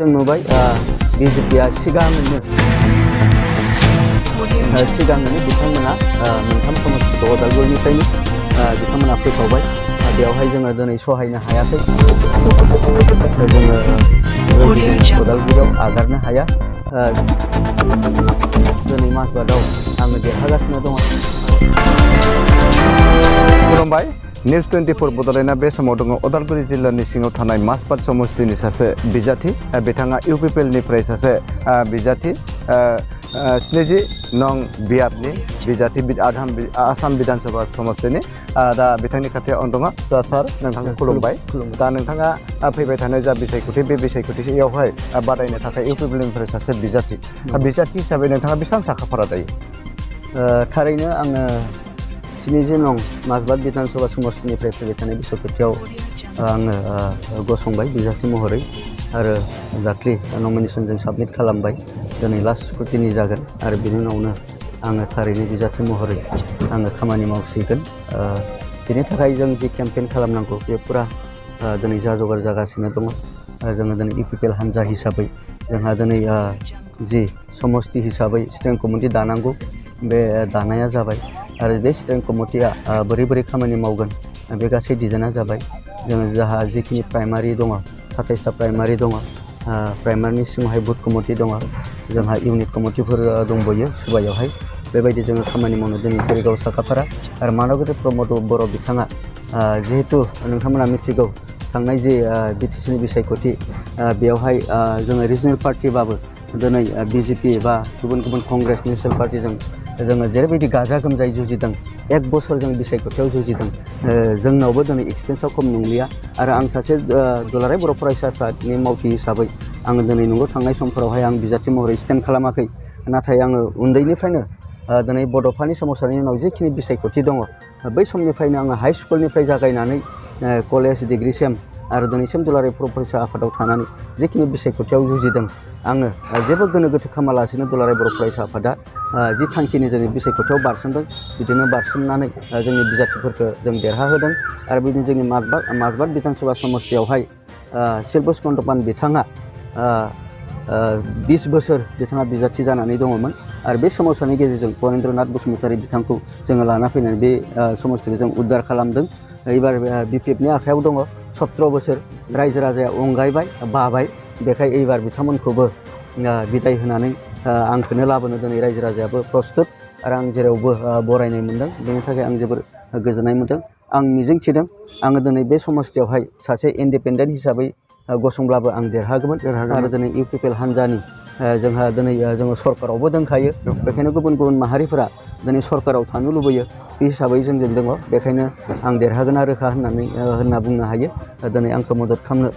जों नुबाय बिजेपिआ सिगाङैनो बिथांमोना मोनथाम समस्थिखौ उदालगुरिनिफ्रायनो बिथांमोना फोसावबाय बेवहाय जोङो दिनै सहायनो हायाखै जोङो उदालगुरियाव आगारनो हाया दिनै मासबादाव आङो देरहागासिनो दङ। खुलुमबाय निउस 24 बड'लेण्डआ बे समाव दङ उदालगुरि जिल्लानि सिङाव थानाय मासबाद समस्तिनि सासे बिजाथि बिथाङा इउपिपिएलनिफ्राय सासे बिजाथि 70 नं बियाबनि बिजाथि आसाम बिधानसभा समस्तिनि दा बिथांनि खाथियाव आं दङ दा सार नोंथांखौ खुलुमबाय दा नोंथाङा फैबाय थानाय जा बिसायख'थि बे बिसायख'थियावहाय बादायनो थाखाय इउपिपिएलनिफ्राय सासे बिजाथि हिसाबै नोंथाङा बेसेबां साखाफारा दायो? थारैनो आङो 70 नं मासबाद बिधानसभा समस्तिनिफ्राय फैबाय थानाय बिसायख'थियाव आङो गसंबाय बिजाथि महरै आरो दाख्लि नमिनेसनजों साबमिट खालामबाय दिनै लास्ट स्क्रुटिनि जागोन आरो बेनि उनावनो आङो थारैनो बिजाथि महरै आङो खामानि मावसिगोन बेनि थाखाय जों जि केम्पेइन खालामनांगौ बे पुरा दिनै जगार जागासिनो दङ जोङो दिनै इउपिपिएल हान्जा हिसाबै जोंहा दिनै जि समस्ति हिसाबै स्ट्रें कमिटि दानांगौ बे दानाया जाबाय आरो बे स्ट्रें कमिटिया बोरै खामानि मावगोन बे गासै डिजाइना जाबाय जोङो जाहा जिखिनि प्राइमारि दङ 27टा प्राइमारि दङ प्राइमारिनि सिङावहाय बुथ कमिटि दङ जोंहा इउनिट कमिटिफोर दंबोयो सुबायावहाय बेबायदि जोङो खामानि मावनो दिनै कारिगाव साखाफारा आरो मानगोरि प्रमद बर' बिथाङा जिहेतु नोंथांमोना मिथिगौ थांनाय जे बिटिसिनि बिसायख'थि बेयावहाय जोङो रिजनेल पार्टिबाबो दिनै बिजेपि बा गुबुन कंग्रेस नेसनेल पार्टिजों जोङो जेरैबायदि गाजा गोमजायै जुजिदों 1 बोसोर जों बिसायख'थियाव जुजिदों जोंनावबो दिनै एक्सपिरियेन्सआ खम नंलिया आरो आं सासे दुलाराय बर' फरायसा आफादनि मावथि हिसाबै आङो दिनै नंगौ थांनाय समफोरावहाय आं बिजाथि महरै स्टेन्ड खालामाखै नाथाय आङो उन्दैनिफ्रायनो दिनै बड'फानि सोमावसारनायनि उनाव जिखिनि बिसायख'थि दङ बै समनिफ्रायनो आङो हाइ स्कुलनिफ्राय जागायनानै कलेज डिग्रिसिम आरो दिनैसिम दुलाराय बर' फरायसा आफादाव थानानै जिखिनि बिसायख'थियाव जुजिदों आङो जेबो गोनो गोथो खालामालासिनो दुलाराय बर' फरायसा आफादा जि थांखिनि जोंनि बिसायख'थियाव बारसोमदों बिदिनो बारसोमनानै जोंनि बिजाथिफोरखौ जों देरहाहोदों आरो बिदिनो जोंनि मासबाद बिधानसभा समस्तियावहाय शिलबस कन्दपान बिथाङा 20 बोसोर बिथाङा बिजाथि जानानै दङमोन आरो बे सोमावसारनि गेजेरजों परेन्द्रनाथ बसुमतारी बिथांखौ जोङो लाना फैनानै बे समस्तिखौ जों उद्धार खालामदों एबार बिपिएफनि आखायाव दङ 17 बोसोर रायजो राजाया अंगायबाय बाबाय बेखाय एबार बिथांमोनखौबो बिदाय होनानै आंखौनो लाबोनो दिनै रायजो राजायाबो प्रस्तुत आरो आं जेरावबो बरायनाय मोन्दों बेनि थाखाय आं जोबोर गोजोननाय मोन्दों आं मिजिंथिदों आङो दिनै बे समस्तियावहाय सासे इन्डिपेन्डेन्ट हिसाबै गसंब्लाबो आं देरहागौमोन आरो दिनै इउपिपिएल हान्जानि जोंहा दिनै जोङो सरकारावबो दंखायो बेखायनो गुबुन माहारिफोरा दिनै सरकाराव थानो लुबैयो बे हिसाबै जोंजों दङ बेखायनो आं देरहागोना रोखा होनना बुंनो हायो दिनै आंखौ मदद खालामनो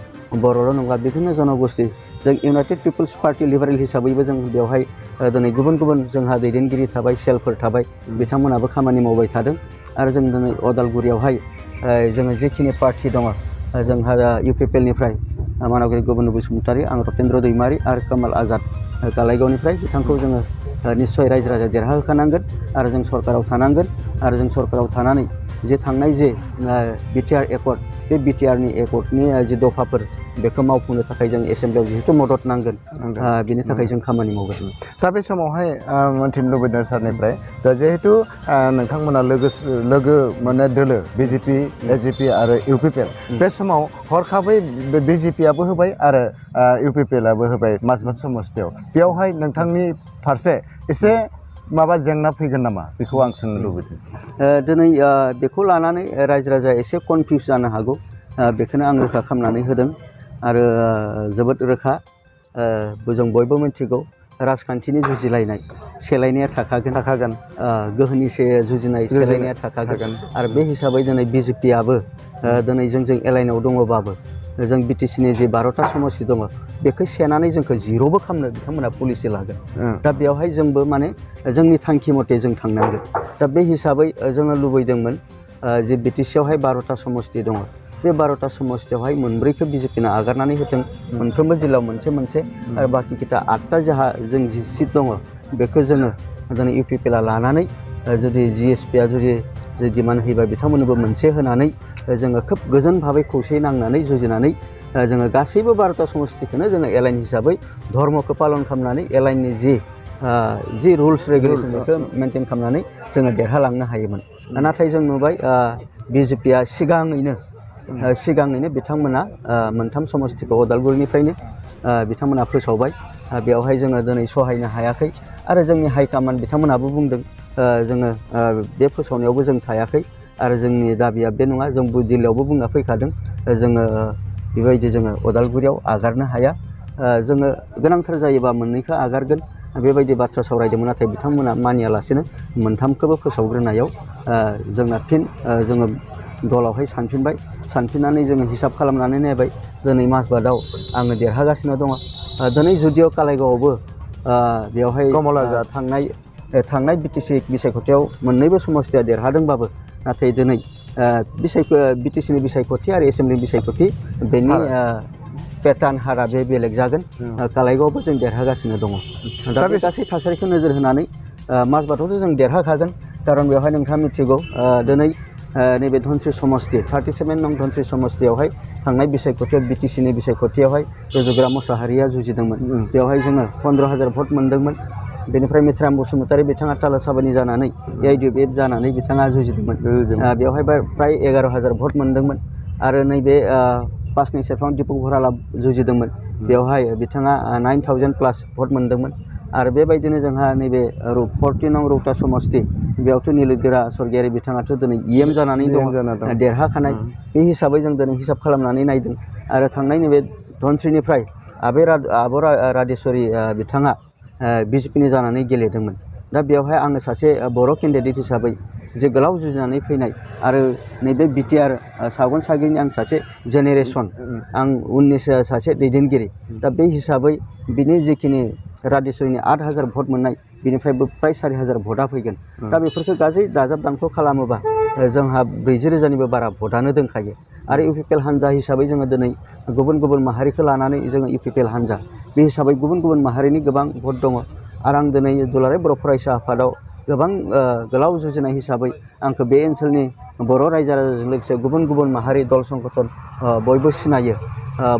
बर'ल' नङा बिभिन्न जनगोष्ठी जों इउनाइटेड पिपल्स पार्टि लिबारेल हिसाबैबो जों बेवहाय दिनै गुबुन जोंहा दैदेनगिरि थाबाय सेलफोर थाबाय बिथांमोनाबो खामानि मावबाय थादों आरो जों दिनै उदालगुरियावहाय जोङो जिखिनि पार्टि दङ जोंहा इउपिपिएलनिफ्राय मानगोरि गबिन्द बसुमतारी आं रतेन्द्र दैमारि आरो कमल आजाद कालाइगावनिफ्राय बिथांखौ जोङो निस्सय रायजो राजा देरहाहोखानांगोन आरो जों सरकाराव थानांगोन आरो जों सरकाराव थानानै जे थांनाय जे बिटिआर एकर्ड बे बिटिआरनि एकर्डनि जि दफाफोर बेखौ मावफुंनो थाखाय जों एसेम्ब्लियाव जिहेतु मदद नांगोन बेनि थाखाय जों खामानि मावगोन दा बे समावहाय मोनथिनो लुबैदों सारनिफ्राय दा जिहेतु नोंथांमोना लोगो माने दोलो बिजेपि एजिपि आरो इउपिपिएल बे समाव हरखाबै बिजेपिआबो होबाय आरो इउपिपिएलआबो होबाय मासबाद समस्तियाव बेयावहाय नोंथांनि फारसे एसे माबा जेंना फैगोन नामा बेखौ आं सोंनो लुबैदों दिनै बेखौ लानानै रायजो राजाया एसे कनफिउस जानो हागौ बेखौनो आं रोखा खालामनानै होदों आरो जोबोद रोखा जों बयबो मिथिगौ राजखान्थिनि जुजिलायनाय सेलायनाया थाखागोन गोहोनि जुजिनाय सेलायनाया थाखागोन आरो बे हिसाबै दिनै बिजेपिआबो दिनै जोंजों एलायनायाव दङबाबो जों बिटिसिनि जे 12टा समस्ति दङ बेखौ सेनानै जोंखौ जिर'बो खालामनो बिथांमोना पलिसि लागोन दा बेवहाय जोंबो माने जोंनि थांखि मथे जों थांनांगोन दा बे हिसाबै जोङो लुबैदोंमोन जे बिटिसियावहाय 12टा समस्ति दङ बे 12टा समस्तियावहाय मोनब्रैखौ बिजेपिना आगारनानै होथों मोनफ्रोमबो जिल्लायाव मोनसे आरो बाखि खिथा 8टा जाहा जों जि सिट दङ बेखौ जोङो दिनै इउपिपिएलआ लानानै जुदि जिएसपिआ जुदि डिमान्ड होयोबा बिथांमोननोबो मोनसे होनानै जोङो खोब गोजोन भाबै खौसेयै नांनानै जुजिनानै जोङो गासैबो 12टा समस्तिखौनो जोङो एलाइन हिसाबै धर्मखौ पालन खालामनानै एलाइननि जि रुल्स रेगुलेसन बेखौ मेनटेन खालामनानै जोङो देरहालांनो हायोमोन नाथाय जों नुबाय बिजेपिआ सिगाङैनो बिथांमोना मोनथाम समस्तिखौ अदालगुरिनिफ्रायनो बिथांमोना फोसावबाय बेवहाय जोङो दिनै सहायनो हायाखै आरो जोंनि हाइकमान्ड बिथांमोनाबो बुंदों जोङो बे फोसावनायावबो जों थायाखै आरो जोंनि दाबिया बे नङा जों दिल्लीयावबो बुंना फैखादों जोङो बेबायदि जोङो अदालगुरियाव आगारनो हाया जोङो गोनांथार जायोबा मोननैखौ आगारगोन बेबायदि बाथ्रा सावरायदोंमोन नाथाय बिथांमोना मानियालासेनो मोनथामखौबो फोसावग्रोनायाव जोंना फिन जोङो दलावहाय सानफिननानै जोङो हिसाब खालामनानै नायबाय दिनै माजबाटआव आङो देरहागासिनो दङ दिनै जुदिअ कालाइगावआवबो बेवहाय थांनाय बिटिसि बिसायख'थियाव मोननैबो समस्तिया देरहादोंबाबो नाथाय दिनै बिटिसिनि बिसायख'थि आरो एसेम्बलि बिसायख'थि बेनि पेटार्न हारा बे बेलेग जागोन कालाइगावआवबो जों देरहागासिनो दङ दा बे गासै थासारिखौ नोजोर होनानै माजबाटआवथ' जों देरहाखागोन खारन बेवहाय नोंथाङा मिथिगौ दिनै नैबे धनस्रि समस्ति 37 नं धनस्रि समस्तियावहाय थांनाय बिसायख'थियाव बिटिसिनि बिसायख'थियावहाय रुजुग्रा मुसाहारिया जुजिदोंमोन बेवहाय जोङो 15,000 भट मोनदोंमोन बेनिफ्राय मिथ्राम बसुमतारी बिथाङा तालासाबानि जानानै AIDUF जानानै बिथाङा जुजिदोंमोन बेवहाय प्राय 11,000 भट मोनदोंमोन आरो नैबे 5नि सेरफां दिपक भराला जुजिदोंमोन बेवहाय बिथाङा 9,000 प्लास भट मोनदोंमोन आरो बेबायदिनो जोंहा नैबे 40 नं रौता समस्ति बेयावथ' निलुगोरा स्वर्गियारि बिथाङाथ' दिनै EM जानानै दङ देरहाखानाय बे हिसाबै जों दिनै हिसाब खालामनानै नायदों आरो थांनाय नैबे धनस्रिनिफ्राय आब' राधेश्वरी बिथाङा बिजेपिनि जानानै गेलेदोंमोन दा बेवहाय आङो सासे बर' केन्डिडेट हिसाबै जे गोलाव जुजिनानै फैनाय आरो नैबे बिटिआर सागन सागिरिनि आं सासे जेनेरेसन आं उननि सासे दैदेनगिरि दा बे हिसाबै बिनि जिखिनि राधेश्वरीनि 8,000 भट मोननाय बिनिफ्रायबो प्राय 4,000 भटआ फैगोन दा बेफोरखौ गासै दाजाब दानख' खालामोबा जोंहा 40,000निबो बारा भटआनो दंखायो आरो इउपिपिएल हान्जा हिसाबै जोङो दिनै गुबुन गुबुन माहारिखौ लानानै जोङो इउपिपिएल हान्जा बे हिसाबै गुबुन गुबुन माहारिनि गोबां भट दङ आरो आं दिनै दुलाराय बर' फरायसा आफादाव गोबां गोलाव जुजिनाय हिसाबै आंखौ बे ओनसोलनि बर' रायजो राजाजों लोगोसे गुबुन गुबुन माहारि दल संगठन बयबो सिनायो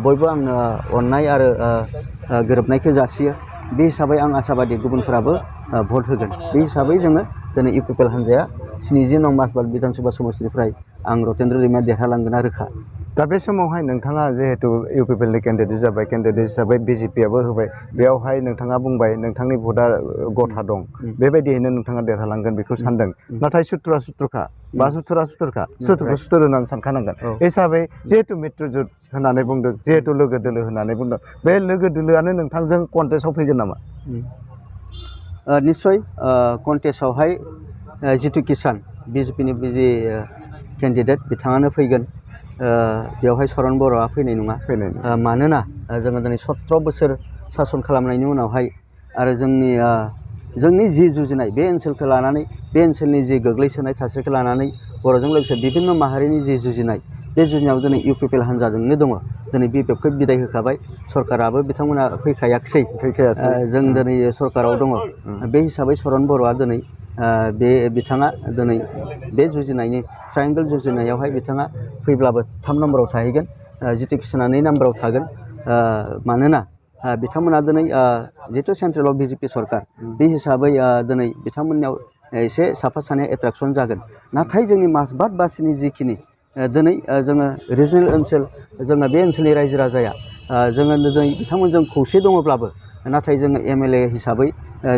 बयबो आंनो अननाय आरो गोरोबनायखौ जासियो बे हिसाबै आं आसाबादि गुबुनफोराबो भट होगोन बे हिसाबै जोङो दिनै इउपिपिएल हान्जाया 70 नं माजबाट बिधान सभा समस्तिनिफ्राय आं रतेन्द्र दैमाया देरहालांगोना रोखा दा बे समावहाय नोंथाङा जिहेतु इउपिपिएलनि केन्डिडेट जाबाय केन्डिडेट हिसाबै बिजेपिआबो होबाय बेयावहाय नोंथाङा बुंबाय नोंथांनि भटआ गथा दं बेबायदियैनो नोंथाङा देरहालांगोन बेखौ सानदों नाथाय सुथुरा सुथुरखा बा सुथुरखौ सुथुर होननानै सानखानांगोन हिसाबै जिहेतु मित्रजुट होननानै बुंदों जिहेतु लोगो दोलो होननानै बुंदों बे लोगो दोलोआनो नोंथांजों कन्टेस्टआव फैगोन नामा निस्सय कन्टेस्टआवहाय जितु किसान बिजेपिनि जि केन्डिडेट बिथाङानो फैगोन बेवहाय सरन बर'आ फैनाय नङा मानोना जोङो दिनै 17 बोसोर सासन खालामनायनि उनावहाय आरो जोंनि जि जुजिनाय बे ओनसोलखौ लानानै बे ओनसोलनि जि गोग्लैसोनाय थासारिखौ लानानै बर'जों लोगोसे बिभिन्न माहारिनि जि जुजिनाय बे जुजिनायाव दिनै इउपिपिएल हान्जाजोंनो दङ दिनै बिपिएफखौ बिदाय होखाबाय सरकाराबो बिथांमोना फैखायाखिसै जों दिनै सरकाराव दङ बे हिसाबै सरन बर'आ दिनै बिथाङा दिनै बे जुजिनायनि ट्रायंगोल जुजिनायावहाय बिथाङा फैब्लाबो 3 नम्बराव थाहैगोन जितु किसाना 2 नम्बराव थागोन मानोना बिथांमोना दिनै जितु सेन्ट्रेलाव बिजेपि सरकार बे हिसाबै दिनै बिथांमोननियाव एसे साफा सानै एट्राकसन जागोन नाथाय जोंनि माजबाट बासिनि जिखिनि दिनै जोङो रिजनेल ओनसोल जोङो बे ओनसोलनि रायजो राजाया जोङो दिनै बिथांमोनजों खौसे दङब्लाबो नाथाय जोङो MLA हिसाबै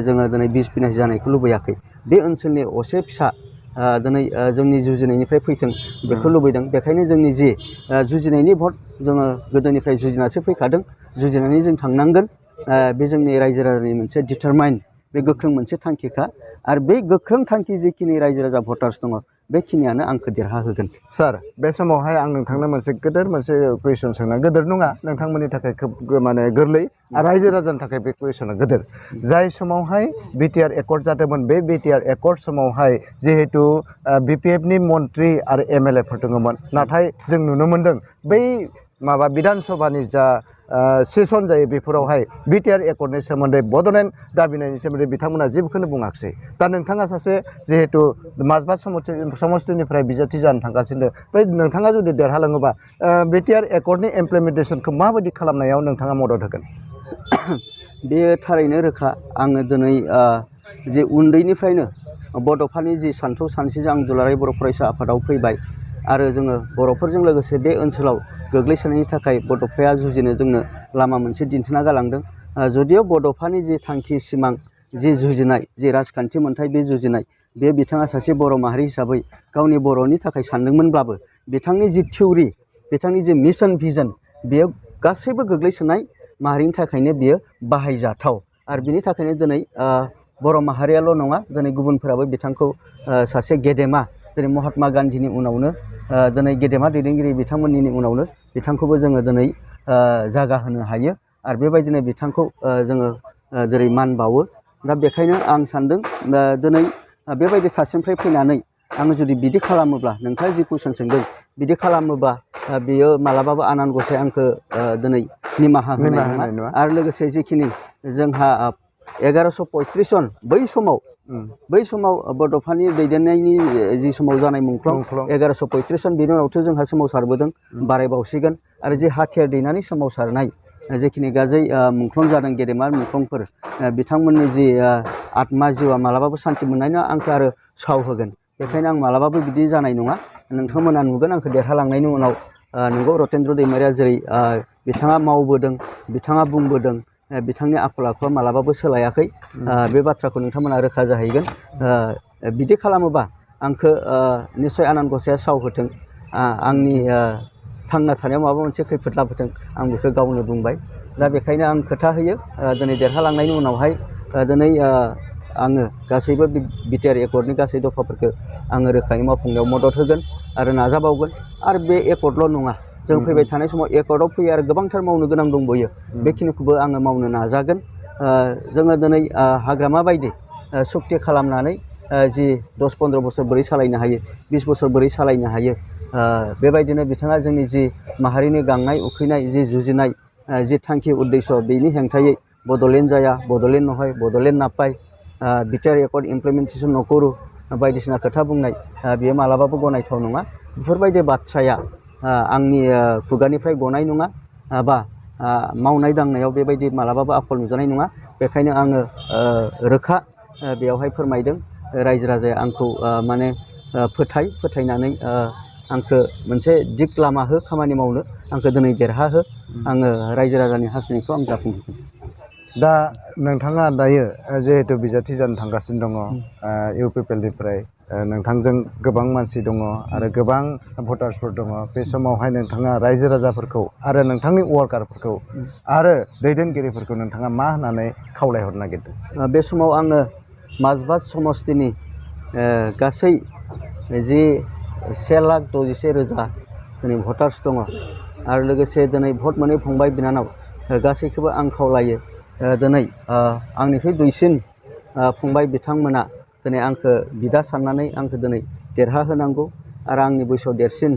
जोङो दिनै बिजेपिनि जानायखौ लुबैयाखै बे ओनसोलनि असे फिसा दिनै जोंनि जुजिनायनिफ्राय फैथों बेखौ लुबैदों बेखायनो जोंनि जि जुजिनायनि भट जोङो गोदोनिफ्राय जुजिनासो फैखादों जुजिनानै जों थांनांगोन बे जोंनि रायजो राजानि मोनसे डिटारमाइन बे गोख्रों मोनसे थांखिखा आरो बे गोख्रों थांखि जिखिनि रायजो राजा भटार्स दङ बेखिनियानो आंखौ देरहाहोगोन सार बे समावहाय आं नोंथांनो मोनसे कुइसन सोंना गोदोर नङा नोंथांमोननि थाखाय खोब माने गोरलै आरो रायजो राजानि थाखाय बे कुइसना गोदोर जाय समावहाय बिटिआर एकर्ड जादोंमोन बे बिटिआर एकर्ड समावहाय जिहेतु बिपिएफनि मन्त्रि आरो MLA फोर दङमोन नाथाय जों नुनो मोन्दों बै माबा बिधान सभानि जा सेसन जायो बेफोरावहाय बिटिआर एकर्डनि सोमोन्दै बड'लेण्ड दाबिनायनि सोमोन्दै बिथांमोना जेबोखौनो बुङाखिसै दा नोंथाङा सासे जिहेतु माजबाद समष्टिनिफ्राय बिजाथि जानो थांगासिनो बै नोंथाङा जुदि देरहालाङोबा बिटिआर एकर्डनि इमप्लिमेन्टेसनखौ माबायदि खालामनायाव नोंथाङा मदद होगोन बेयो थारैनो रोखा आङो दिनै जे उन्दैनिफ्रायनो बड'फानि जि सानथौ सानस्रिजों आं दुलाराय बर' फरायसा आफादाव फैबाय आरो जोङो बर'फोरजों लोगोसे बे ओनसोलाव गोग्लैसोनायनि थाखाय बड'फाया जुजिनो जोंनो लामा मोनसे दिन्थिना गालांदों जुदिअ बड'फानि जि थांखि सिमां जि जुजिनाय जि राजखान्थि मोन्थाय बे जुजिनाय बे बिथाङा सासे बर' माहारि हिसाबै गावनि बर'नि थाखाय सानदोंमोनब्लाबो बिथांनि जि थिउरि बिथांनि जि मिशन भिजन बेयो गासैबो गोग्लैसोनाय माहारिनि थाखायनो बियो बाहायजाथाव आरो बिनि थाखायनो दिनै बर' माहारियाल' नङा दिनै गुबुनफोराबो बिथांखौ सासे गेदेमा दिनै महात्मा गान्धीनि उनावनो दिनै गेदेमा दैदेनगिरि बिथांमोननि उनावनो बिथांखौबो जोङो दिनै जागा होनो हायो आरो बेबायदिनो बिथांखौ जोङो जेरै मान बावो दा बेखायनो आं सानदों दिनै बेबायदि थासिमनिफ्राय फैनानै आङो जुदि बिदि खालामोब्ला नोंथाङा जि कुइसन सोंदों बिदि खालामोबा बियो मालाबाबो आनान गसाइ आंखौ दिनै निमाहा होनाय नङा आरो लोगोसे जिखिनि जोंहा 1135 जन बै समाव बड'फानि दैदेननायनि जि समाव जानाय मुंख्लं 1135 जन बिनि उनावथ' जोंहा सोमावसारबोदों बारायबावसिगोन आरो जे हाथियार दैनानै सोमावसारनाय जेखिनि गाजै मुंख्लं जादों गेदेमा मुंख्लंफोर बिथांमोननि जि आत्मा जिउआ मालाबाबो सान्थि मोननायनि आंखौ आरो साव होगोन बेखायनो आं मालाबाबो बिदि जानाय नङा नोंथांमोना नुगोन आंखौ देरहालांनायनि उनाव नंगौ रतेन्द्र दैमारिया जेरै बिथाङा मावबोदों बिथाङा बुंबोदों बिथांनि आखल आखुआ मालाबाबो सोलायाखै बे बाथ्राखौ नोंथांमोना रोखा जाहैगोन बिदि खालामोबा आंखौ निस्सय आनान गसाइया साव होथों आंनि थांना थानायाव माबा मोनसे खैफोद लाबोथों आं बेखौ गावनो बुंबाय दा बेखायनो आं खोथा होयो दिनै देरहालांनायनि उनावहाय दिनै आङो गासैबो बिटिआर एकर्डनि गासै दफाफोरखौ आङो रोखायै मावफुंनायाव मदद होगोन आरो नाजाबावगोन आरो बे एकर्डल' नङा जों फैबाय थानाय समाव एकर्डआव फैयो आरो गोबांथार मावनो गोनां दंबावो बेखिनिखौबो आङो मावनो नाजागोन जोङो दिनै हाग्रामा बायदि सुक्ति खालामनानै जि 10-15 बोसोर बोरै सालायनो हायो 20 बोसोर बोरै सालायनो हायो बेबायदिनो बिथाङा जोंनि जि माहारिनि गांनाय उखैनाय जि जुजिनाय जि थांखि उद्देश्य बेनि हेंथायै बड'लेण्ड जाया Bodoland नहय Bodoland नापाय BTR accord implementation नकरो बायदिसिना खोथा बुंनाय बेयो मालाबाबो गनायथाव नङा बेफोरबायदि बाथ्राया आंनि खुगानिफ्राय गनाय नङा बा मावनाय दांनायाव बेबायदि मालाबाबो आखल नुजानाय नङा बेखायनो आङो रोखा बेयावहाय फोरमायदों रायजो राजाया आंखौ माने फोथायनानै आंखो मोनसे दिग लामा हो खामानि मावनो आंखो दिनै देरहाहो आङो रायजो राजानि हास्थायनायखौ आं जाफुंहोगोन दा नोंथाङा दायो जिहेतु बिजाथि जानो थांगासिनो दङ इउपिपिएलनिफ्राय नोंथांजों गोबां मानसि दङ आरो गोबां भटार्सफोर दङ बे समावहाय नोंथाङा रायजो राजाफोरखौ आरो नोंथांनि वार्कारफोरखौ आरो दैदेनगिरिफोरखौ नोंथाङा मा होननानै खावलायहरनो नागिरदों बे समाव आङो माजबाद समष्टिनि गासै जि 1,66,000 दिनै भटार्स दङ आरो लोगोसे दिनै भट मोनै फंबाय बिनानाव गासैखौबो आं खावलायो दिनै आंनिख्रुइ दुइसिन फंबाय बिथांमोना दिनै आंखौ बिदा साननानै आंखौ दिनै देरहाहोनांगौ आरो आंनि बैसोआव देरसिन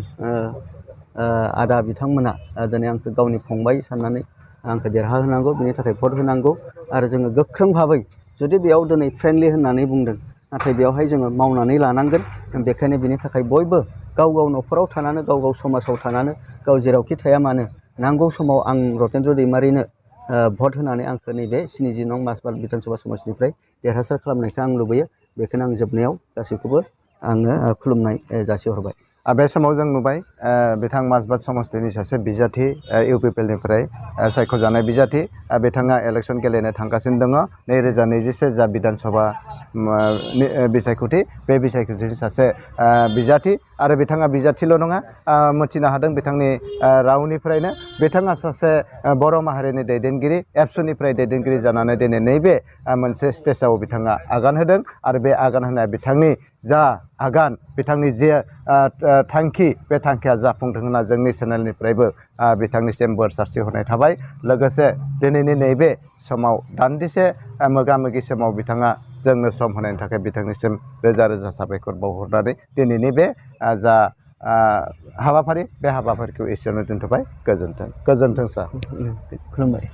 आदा बिथांमोना दिनै आंखौ गावनि फंबाय साननानै आंखौ देरहाहोनांगौ बिनि थाखाय भट होनांगौ आरो जोङो गोख्रों भाबै जुदि बेयाव दिनै फ्रेन्डलि होननानै बुंदों नाथाय बेवहाय जोङो मावनानै लानांगोन बेखायनो बिनि थाखाय बयबो गाव गाव न'खराव थानानै गाव गाव समाजाव थानानै गाव जेरावखि थाया मानो नांगौ समाव आं रतेन्द्र दैमारिनो भट होनानै आंखौ नैबे 70 नं माजबाद बिधान सभा समष्टिनिफ्राय देरहासार खालामनायखौ आं लुबैयो बेखौनो आं जोबनायाव गासैखौबो आङो खुलुमनाय जासिहरबाय बे समाव जों नुबाय बिथां माजबाद समष्टिनि सासे बिजाथि इउपिपिएलनिफ्राय सायख'जानाय बिजाथि बिथाङा इलेक्सन गेलेनो थांगासिनो दङ 2021 जा बिधान सभा बिसायख'थि बे बिसायख'थिनि सासे बिजाथि आरो बिथाङा बिजाथिल' नङा मिथिनो हादों बिथांनि रावनिफ्रायनो बिथाङा सासे बर' माहारिनि दैदेनगिरि एबसुनिफ्राय दैदेनगिरि जानानै दिनै नैबे मोनसे स्टेजाव बिथाङा आगान होदों आरो बे आगान होनाया बिथांनि जा आगान बिथांनि जे थांखि बे थांखिया जाफुंथों होनना जोंनि चेनेलनिफ्रायबो बिथांनिसिम बोर सारस्रिहरनाय थाबाय लोगोसे दिनैनि नैबे समाव दान्दिसे मोगा मोगि समाव बिथाङा जोंनो सम होनायनि थाखाय बिथांनिसिम रोजा रोजा साबायखर बावहरनानै दिनैनि बे जा हाबाफारि बे हाबाफारिखौ एसेयावनो दोनथ'बाय गोजोन्थों सार खुलुमबाय